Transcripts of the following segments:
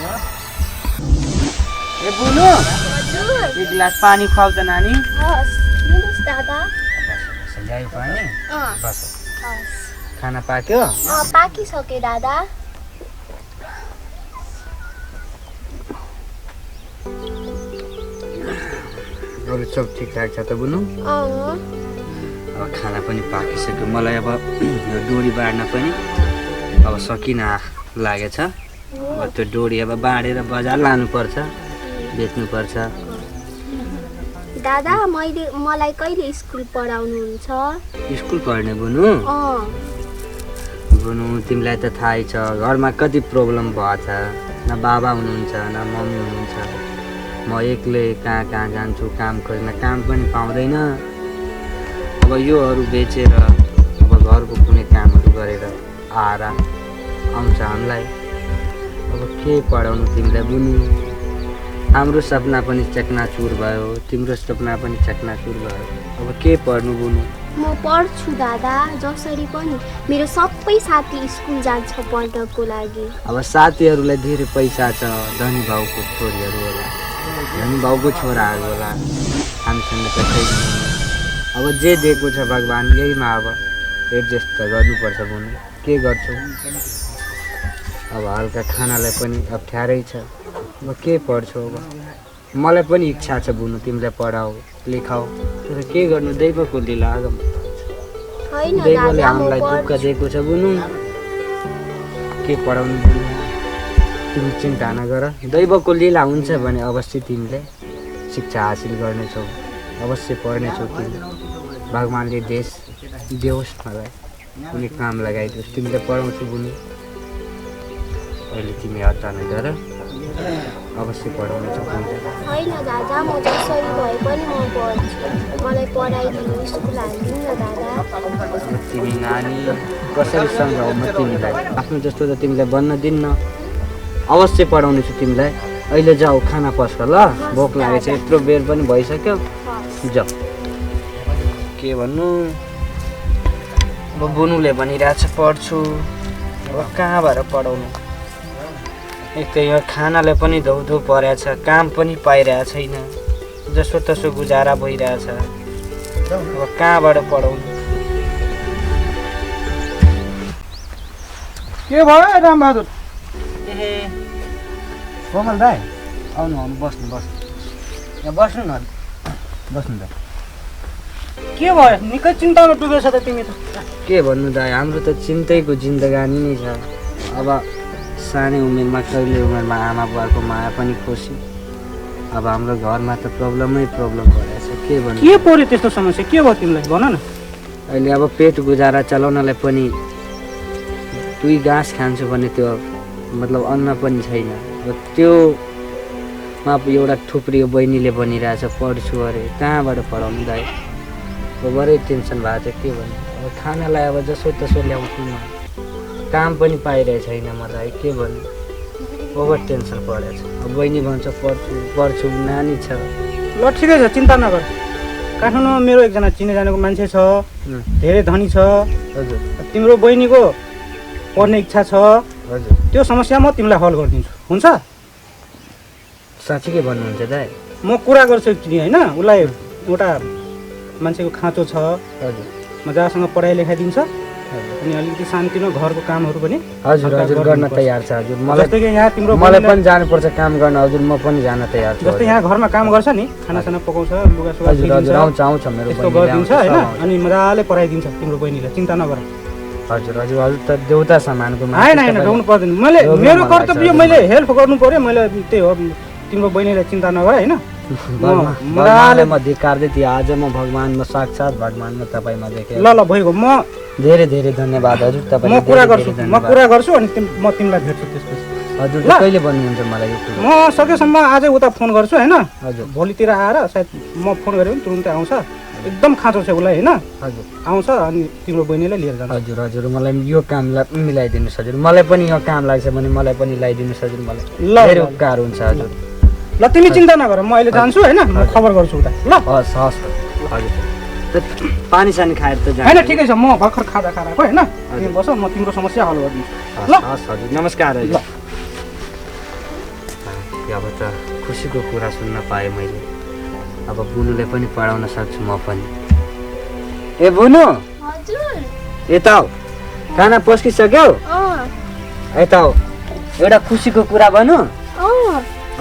ए बुनु एक गिलास पानी खुवाउ त नानी। दादा ल्यायो पानी बस। खाना पाक्यो? पाकिसक्यो दादा। अरू सब ठिकठाक छ त बुनु? अब खाना पनि पाकिसक्यो। मलाई अब यो डोरी बाँड्न पनि अब सकिन लागेछ। अब त्यो डोरी अब बाँडेर बजार लानुपर्छ, बेच्नुपर्छ। दादा मलाई कहिले स्कुल पढाउनुहुन्छ? स्कुल पढ्ने बुनु? बुनु तिमीलाई त थाहै छ घरमा कति प्रब्लम भएछ। न बाबा हुनुहुन्छ न मम्मी हुनुहुन्छ। म एक्लै कहाँ कहाँ जान्छु काम खोज्न, काम पनि पाउँदैन। अब योहरू बेचेर अब घरको कुनै कामहरू गरेर आएर आउँछ हामीलाई। अब के पढाउनु तिमीलाई बुनु? हाम्रो सपना पनि चकनाचुर भयो, तिम्रो सपना पनि चकनाचुर भयो। अब के पढ्नु बुनु? म पढ्छु दादा, जसरी पनि। मेरो सबै साथी स्कुल जान्छ पढ्नको लागि। अब साथीहरूलाई धेरै पैसा छ, धनी भाउको छोरीहरू होला, धनी भाउको छोराहरू होला, हामीसँग त छैन। अब जे दिएको छ भगवान् यहीमा अब एडजस्ट त गर्नुपर्छ बुनु। के गर्छौ? अब हल्का खानालाई पनि अप्ठ्यारै छ। अब के पढ्छौ? अब मलाई पनि इच्छा छ बुनु तिमीलाई पढाऊ लेखाऊ, तर के गर्नु दैवको लीला आगम। दैवले हामीलाई दुःख दिएको छ बुनु। के पढाउनु बुनु? तिमी चिन्ता नगर, दैवको लीला हुन्छ भने अवश्य तिमीले शिक्षा हासिल गर्नेछौ, अवश्य पढ्नेछौ तिमी। भगवान्ले देश देओस् मलाई, कुनै काम लगाइदियोस्। तिमीले पढाउँछु बुनु। अहिले तिमी हतार नगर, अवश्य पढाउनेछौ तिमीले। होइन दादा, म जसरी भए पनि म पढ्छु। मलाई पढाइदिनु, स्कुल हालिदिनु न दादा। तिमी नानी कसरी सम्झाऊ म तिमीलाई? आफ्नो जस्तो त तिमीलाई बन्न दिन्न। अवश्य पढाउनेछु तिमीलाई। अहिले जाऊ खाना पस्क ल, भोक लागेछ, यत्रो बेर पनि भइसक्यो। जाऊ। के भन्नु? अब बुनुले भनिरहेछ पढ्छु, अब कहाँबाट पढाउनु? एक त यो खानाले पनि धौधौ परेछ, काम पनि पाइरहेको छैन, जसो तसो गुजारा भइरहेछ। अब कहाँबाट पढाउनु? के भयो रामबहादुर? ए कोमल दाइ, आउनु आउनु, बस्नु बस्नु, यहाँ बस्नु न, बस्नु दाइ। के भयो? निकै चिन्तामा डुबेछ त तिमी त। के भन्नु दाइ, हाम्रो त चिन्तैको जिन्दगानी नै छ। अब सानै उमेरमा कहिले उमेरमा आमा बुवाको माया पनि खोसी। अब हाम्रो घरमा त प्रब्लमै प्रब्लम भइरहेछ। के भन्नु? के पर्यो त्यस्तो समस्या? के भयो तिमीलाई भन न। अहिले अब पेट गुजारा चलाउनलाई पनि दुई घाँस खान्छु भने त्यो मतलब अन्न पनि छैन। अब त्योमा एउटा थुप्री बहिनीले भनिरहेछ पढ्छु अरे, कहाँबाट पढाउनु दाइ? अब बरै टेन्सन भएको छ। के भन्नु? अब खानालाई अब जसो तसो ल्याउँछु म, काम पनि पाइरहेको छैन मलाई। के भन्नु? ओभर टेन्सन परेछ। अब बहिनी भन्छ पढ्छु पढ्छु, नानी छ। ल ठिकै छ, चिन्ता नगर। काठमाडौँमा मेरो एकजना चिने जानेको मान्छे छ, धेरै धनी छ। हजुर। तिम्रो बहिनीको पढ्ने इच्छा छ, हजुर। त्यो समस्या म तिमीलाई हल गरिदिन्छु, हुन्छ? साँच्चै के भन्नुहुन्छ दाइ? म कुरा गर्छु एकचोटि, होइन? उसलाई एउटा मान्छेको खाँचो छ, हजुर। मजासँग पढाइ लेखाइदिन्छ, अनि अलिकति शान्तिमा घरको कामहरू पनि हजुर हजुर गर्न तयार छ हजुर। जस्तै कि यहाँ तिम्रो मलाई पनि जानुपर्छ काम गर्न हजुर, म पनि जान तयार छु। जस्तै यहाँ घरमा काम गर्छ नि, खानासाना पकाउँछ, लुगासुगा हजुर हजुर, आउँछ आउँछ मेरो यस्तो गरिदिन्छ, होइन? अनि मजाले पढाइदिन्छ तिम्रो बहिनीलाई, चिन्ता नगर। हजुर हजुर हजुर त देउता समानको मान्छे। होइन होइन, डराउनु पर्दैन। मैले मेरो कर्तव्य मैले हेल्प गर्नु पर्यो, मैले त्यही हो। तिम्रो बहिनीलाई चिन्ता नगर, होइन? मजाले म धिक्कार्दै थिएँ, आज म भगवानमा साक्षात् भगवानमा तपाईँमा देखेँ। ल ल भइगयो, म धेरै धेरै धन्यवाद हजुर। तपाईँ म कुरा गर्छु अनि म तिमीलाई भेट्छु त्यसपछि। हजुर कहिले भन्नुहुन्छ मलाई यो कुरा? म सकेसम्म आजै उता फोन गर्छु, होइन? हजुर। भोलितिर आएर सायद म फोन गरेँ भने तुरुन्तै आउँछ। एकदम खाँचो छ उसलाई, होइन? हजुर। आउँछ अनि तिम्रो बहिनीलाई लिएर जान्छ। हजुर हजुर, मलाई यो कामलाई मिलाइदिनुहोस् हजुर। मलाई पनि यो काम लाग्छ भने मलाई पनि ल्याइदिनुहोस् हजुर। मलाई धेरै उपकार हुन्छ हजुर। ल तिमी चिन्ता नगर, म अहिले जान्छु, होइन? म खबर गर्छु उता। ल हस् हस् हजुर। पानी सानी खाएर त जान्छ? होइन ठिकै छ, म भर्खर खाजा खाएर आएको, होइन? तिमी बस, म तिम्रो समस्या हल गरिदिन्छु। ल हस् हजुर, नमस्कार हजुर। अब त खुसीको कुरा सुन्न पाएँ मैले। अब बुनुले पनि पढाउन सक्छु म पनि। ए बुनु, हजुर। यता आऊ। खाना पस्किसक्यौ? यता आऊ। एउटा खुसीको कुरा भनौँ?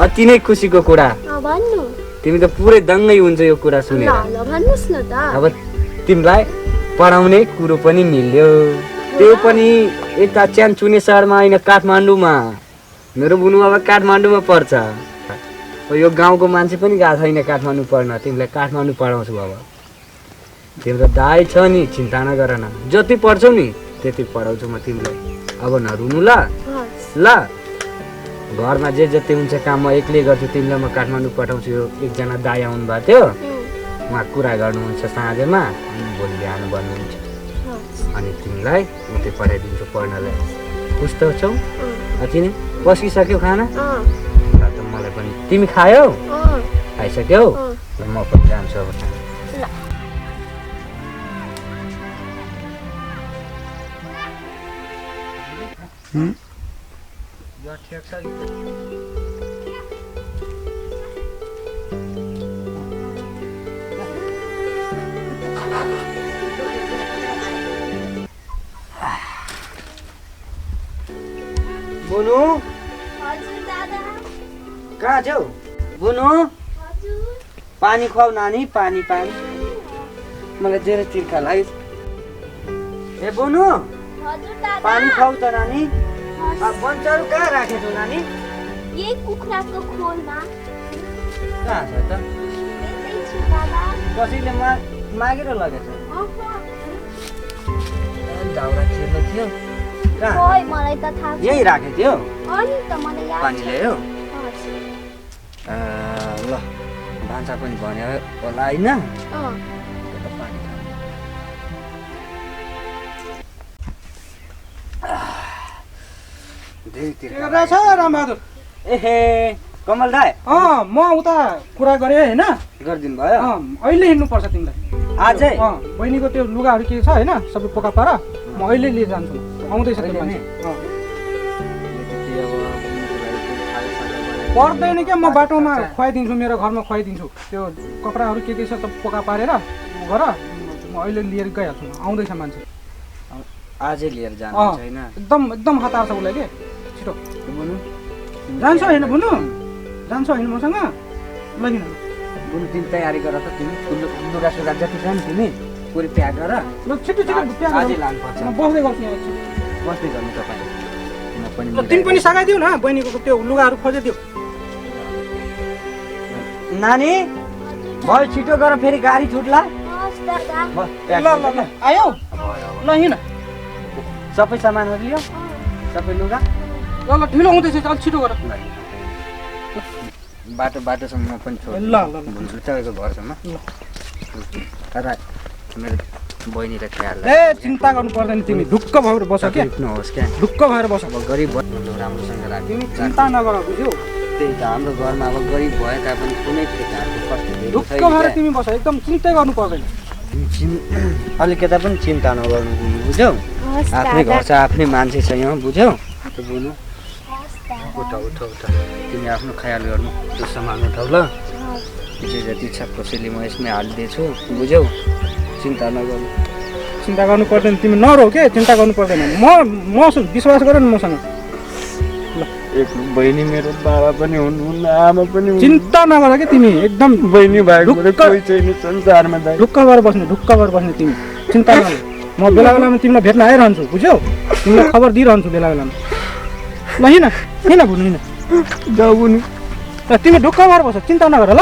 अति नै खुसीको कुरा। भन्नु। तिमी त पुरै दङ्गै हुन्छ यो कुरा सुनेर। ल भन्नुस् न त। अब तिमीलाई पढाउने कुरो पनि मिल्यो, त्यो पनि यता च्यानचुने सहरमा होइन, काठमाडौँमा। मेरो बुनु अब काठमाडौँमा पढ्छ। यो गाउँको मान्छे पनि गएको छैन काठमाडौँ पढ्न। तिमीलाई काठमाडौँ पढाउँछु। अब तिम्रो दाइ छ नि, चिन्ता नगर न। जति पढ्छौ नि त्यति पढाउँछु म तिमीलाई। अब नरुनु ल। ल घरमा जे जति हुन्छ काम म एक्लै गर्छु। तिमीलाई म काठमाडौँ पठाउँछु। यो एकजना दाइ आउनु भएको थियो, उहाँ कुरा गर्नुहुन्छ साँझमा, अनि भोलि बिहान भन्नुहुन्छ। अनि तिमीलाई उतै पठाइदिन्छु पढ्नलाई। खुस त छौ? अति नै पस्किसक्यो खाना? त मलाई पनि। तिमी खायौ? खाइसक्यौ? म पनि जान्छु अब। बुनु, हजुर दादा। कहाँ छौ? बुनु, पानी खुवाऊ नानी, पानी पानी। मलाई धेरै तिर्खा लाग्यो। ए बुनु, हजुर दादा। पानी खुवाऊ त नानी। बन्चहरू कहाँ राखेछौ नानी? यही कुखुराको खोलमा। कहाँ छ त? यतै छु दादा। कसैले मागेर लगेछ? दाउरा चिर्नु थियो। कहाँ? खोइ मलाई त थाहा छैन। यही राखेको थियो? अनि त मलाई याद पानी ल्यायो? हजुर। ल भान्सा पनि भन्यो होला होइन? रामबहादुर। एहे कमल दाइ। म उता कुरा गरेँ होइन, गरिदिनु भयो? अहिले हिँड्नुपर्छ तिमीलाई आजै? बहिनीको त्यो लुगाहरू के छ होइन, सबै पोका पार। म अहिले लिएर जान्छु, आउँदैछ त्यो मान्छे। पर्दैन क्या, म बाटोमा खुवाइदिन्छु, मेरो घरमा खुवाइदिन्छु। त्यो कपडाहरू के छ त पोका पारेर गर, म अहिले लिएर गइहाल्छु। आउँदैछ मान्छे। आजै लिएर जानु छैन? एकदम हतार छ उसलाई के। छिटो जान्छ होइन बुनु? जान्छ होइन मसँग? ल हिँड। बुनु तिमी तयारी गर त। तिमी लुगा सुगा जति छ नि तिमी पुरै प्याक गर। ल छिटो प्याक आजै लानुपर्छ। म बस्दै गर्छु यहाँ। बस्दै गर्नु तपाईँ। म पनि तिमी पनि सघाइदिउ न, बहिनीको त्यो लुगाहरू खोजिदिउ। नानी भयो, छिटो गर, फेरि गाडी छुट्ला। दादा। ल आयो। ल हिँड। सबै सामानहरू लियो, सबै लुगा। ल ढिलो हुँदैछ, अलिक छिटो गर। बाटोसम्म म पनि छोड्छु। ल भन्छु तपाईँको घरसम्म। तर मेरो बहिनीलाई ख्याल चिन्ता गर्नु पर्दैन, तिमी ढुक्क भएर बस क्या। नहोस् क्या, ढुक्क भएर बस। अब गरिब राम्रोसँग राख्यो। तिमी चिन्ता नगर बुझ्यौ। त्यही त हाम्रो घरमा अब गरिब भए तापनि कुनै प्रकारको कष्ट ढुक्क भएर तिमी बस, एकदम चिन्तै गर्नु पर्दैन। अलिकता पनि चिन्ता नगर्नु बुझ्यौ। आफ्नै घर छ, आफ्नै मान्छे छ यहाँ बुझ्यौ। बुझ्नु उठ तिमी आफ्नो ख्याल गर्नु, त्यो सामान उठाउ ल। जे जति छ कसैले म यसमै हालिदिएछु बुझ्यौ। चिन्ता नगर्नु। चिन्ता गर्नु पर्दैन, तिमी नरौ के, चिन्ता गर्नु पर्दैन। म विश्वास गर न मसँग। एक बहिनी मेरो बाबा पनि हुनुहुन्न, आमा पनि हुनुहुन्न। चिन्ता नगर के तिमी, एकदम बहिनी भएको कोही छैन संसारमा। ढुक्क भएर बस्ने तिमी, चिन्ता नगर। म बेला बेलामा तिमीलाई भेट्न आइरहन्छु बुझ्यौ। तिमीलाई खबर दिइरहन्छु बेला बेलामा। ल हिँड बुनु, हिँड जाऊ बुनु। तिमी ढुक्क भएर बस, चिन्ता नगर ल।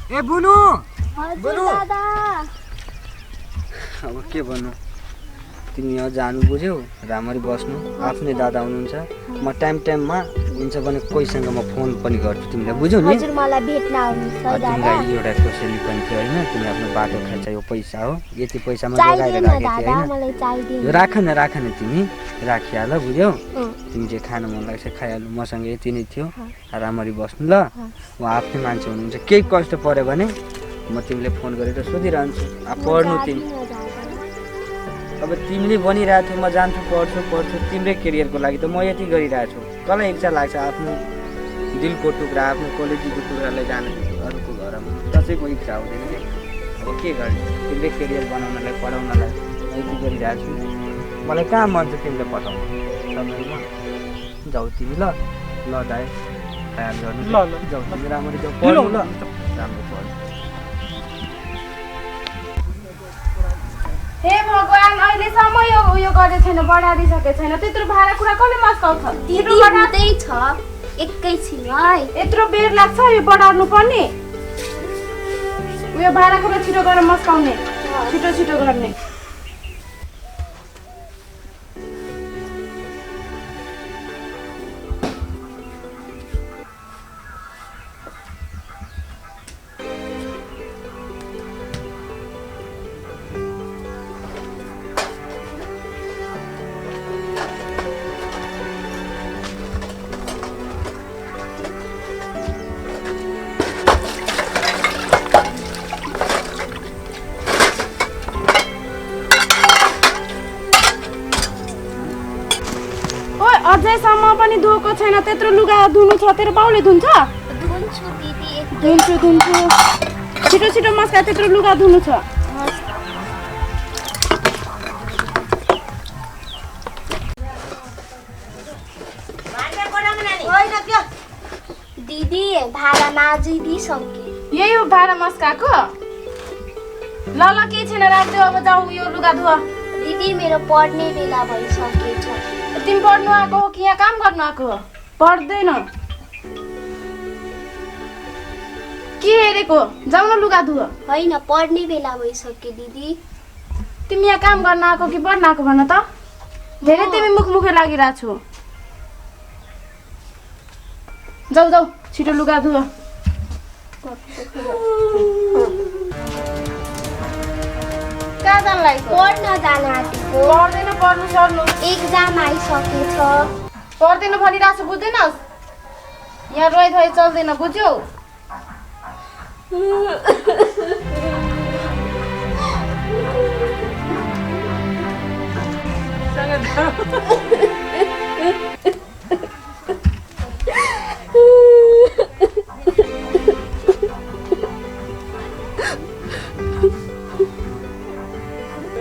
ए बुनु, हजुर दादा। अब के भन्नु, तिमी यहाँ जानु बुझ्यौ, राम्ररी बस्नु। आफ्नै दादा हुनुहुन्छ। म टाइममा हुन्छ भने कोहीसँग म फोन पनि गर्छु तिमीलाई बुझ्यौ नि। हजुर मलाई भेट्न आउनुहोस् है दादा। तिमीलाई एउटा कोसेली पनि थियो होइन, तिमी आफ्नो बाटो खान्छ, यो पैसा हो, यति पैसामा जोगाएर राखेको थियो होइन। राख न तिमी राखिहाल बुझ्यौ। तिमी जे खानु मन लाग्छ खाइहाल्नु, मसँग यति नै थियो। राम्ररी बस्नु ल। उहाँ आफ्नै मान्छे हुनुहुन्छ, केही कष्ट पऱ्यो भने म तिमीलाई फोन गरेर सोधिरहन्छु। पढ्नु तिमी अब तिमीले भनिरहेको थियौ म जान्छु पढ्छु तिम्रै करियरको लागि त म यति गरिरहेको छु। तँलाई इच्छा लाग्छ आफ्नो दिलको टुक्रा आफ्नो कलेजीको टुक्रालाई जानु अरूको घरमा, कसैको इच्छा हुँदैन कि। अब के गर्ने, तिम्रै करियर बनाउनलाई पढाउनलाई यति गरिरहेको छु। मलाई कहाँ मन छ तिमीले पठाउनु समयमा। जाऊ तिमी ल दाइ तयार गर्नु ल जाऊ तिमी राम्ररी जाऊ ढिलो पढ्नु ल हुन्छ। राम्रो पढ्नु। हे भगवान अहिलेसम्म यो उयो गरेको छैन, बढाइदिसकेको छैन। त्यत्रो भाडा कुरा कसले मस्काउँछ? दिदी हुँदै छ एकैछिन है। यत्रो बेर लाग्छ यो बढाउनु पर्ने। उयो भाडा कुरा छिटो गरेर मस्काउने, छिटो छिटो गर्ने। अझैसम्म पनि धोएको छैन, त्यत्रो लुगा धुनु छ। तेरो बाउले धुन्छ? धुन्छु दिदी धुन्छु छिटो छिटो मस्का, त्यत्रो लुगा धुनु छ। दिदी भाडामा अझै दिइसके। यही हो भाडा मस्काको? ल के छैन राख्दै, अब जाऊ यो लुगा धुवा। दिदी मेरो पढ्ने बेला भइसकेछ। तिमी पढ्नु आएको हो कि यहाँ काम गर्नु आएको हो? पढ्दैन के हेरेको? जाऊ न लुगा धुव। होइन पढ्ने बेला भइसक्यो दिदी। तिमी यहाँ काम गर्न आएको कि पढ्न आएको भन त? धेरै तिमी मुखमुखे लागिरहेको छु। जाऊ जाऊ छिटो लुगा धुव। कहाँ जान लागेको? पढ्न जान आँटेको। पढ्दैन पढ्नु सर्नु। एक्जाम आइसकेछ। पढ्दैन भनिरहेको छु बुझ्दैनस्? यहाँ रोइ धोइ चल्दैन बुझ्यौ?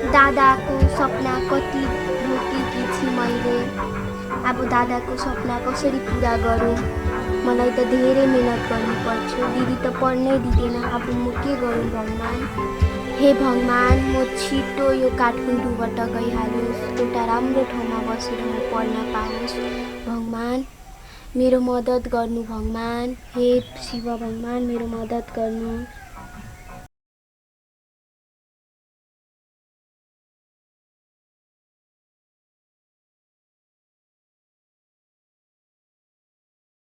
दादाको सपना कति रोकेकी छु मैले। अब दादाको सपना कसरी पुरा गरौँ? मलाई त धेरै मेहनत गर्नुपर्छ। दिदी त पढ्नै दिँदैन। अब म के गरौँ भगवान्? हे भगवान् म छिटो यो काठमाडौँबाट गइहालोस्, एउटा राम्रो ठाउँमा बसेर म पढ्न पाओस्। भगवान् मेरो मद्दत गर्नु। भगवान् हे शिव भगवान् मेरो मद्दत गर्नु।